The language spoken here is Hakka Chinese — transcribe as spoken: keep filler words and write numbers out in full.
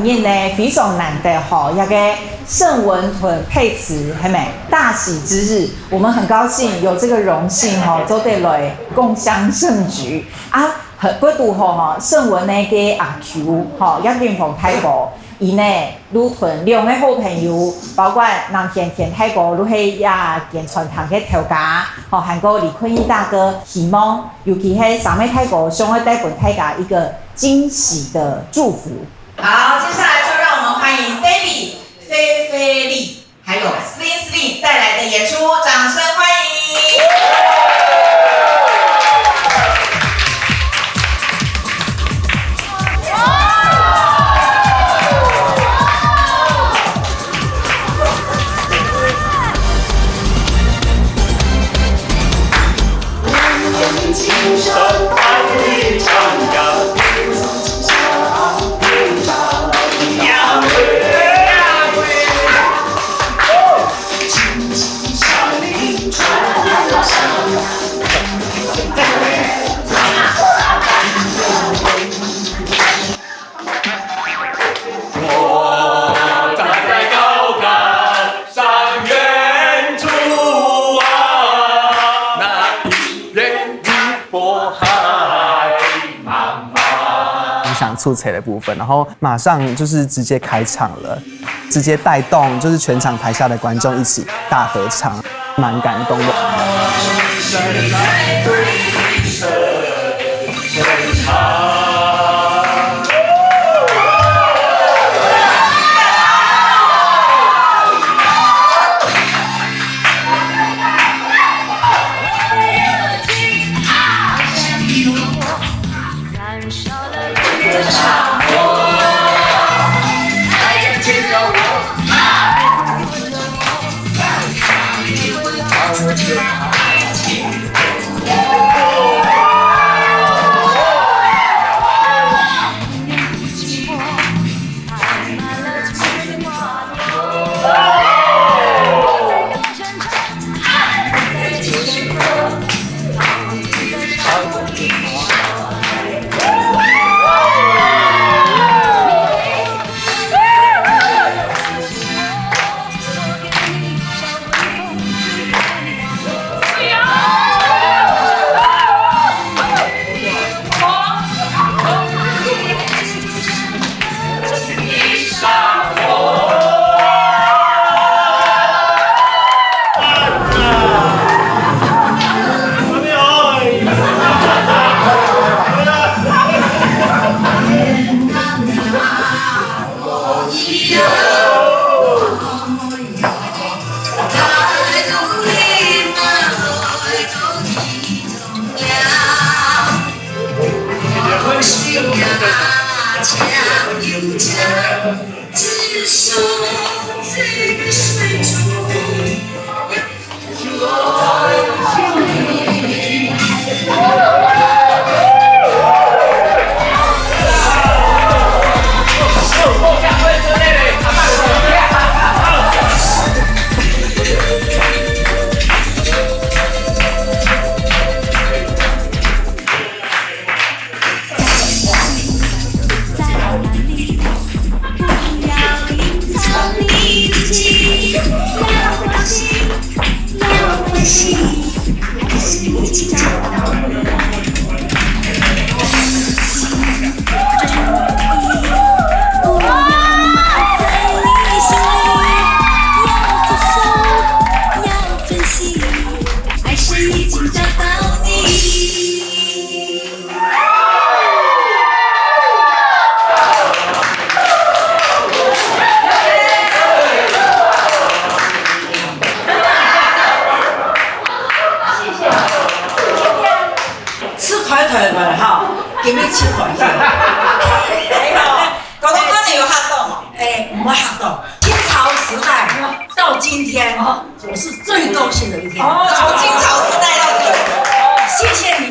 今日呢非常難得吼，這个盛文同佩慈，係無？大喜之日，我們很高興有這個榮幸吼，做得來共襄盛舉啊。很，不獨好吼，盛文呢个阿舅吼，葉錦鴻大哥，佢呢，就同兩個好朋友，包括林天天大哥，就係這間餐廳个頭家，吼，還過李坤義大哥，希望尤其係三位大哥，想愛帶分大家一個驚喜的祝福。 好，接下來就讓我們歡迎David、菲菲利，還有Slim Slim帶來的演出，掌聲歡迎！分享出彩的部分，然後馬上就是直接開場了，直接帶動就是全場台下的觀眾一起大合唱，蠻感動的。謝謝。今天吃快快快哈，今日吃飯去。還好，剛剛可能有嚇到嘛？哎，毋會嚇到。清朝時代到今天，我是最高興的一天。哦，從清朝時代到今天。謝謝你。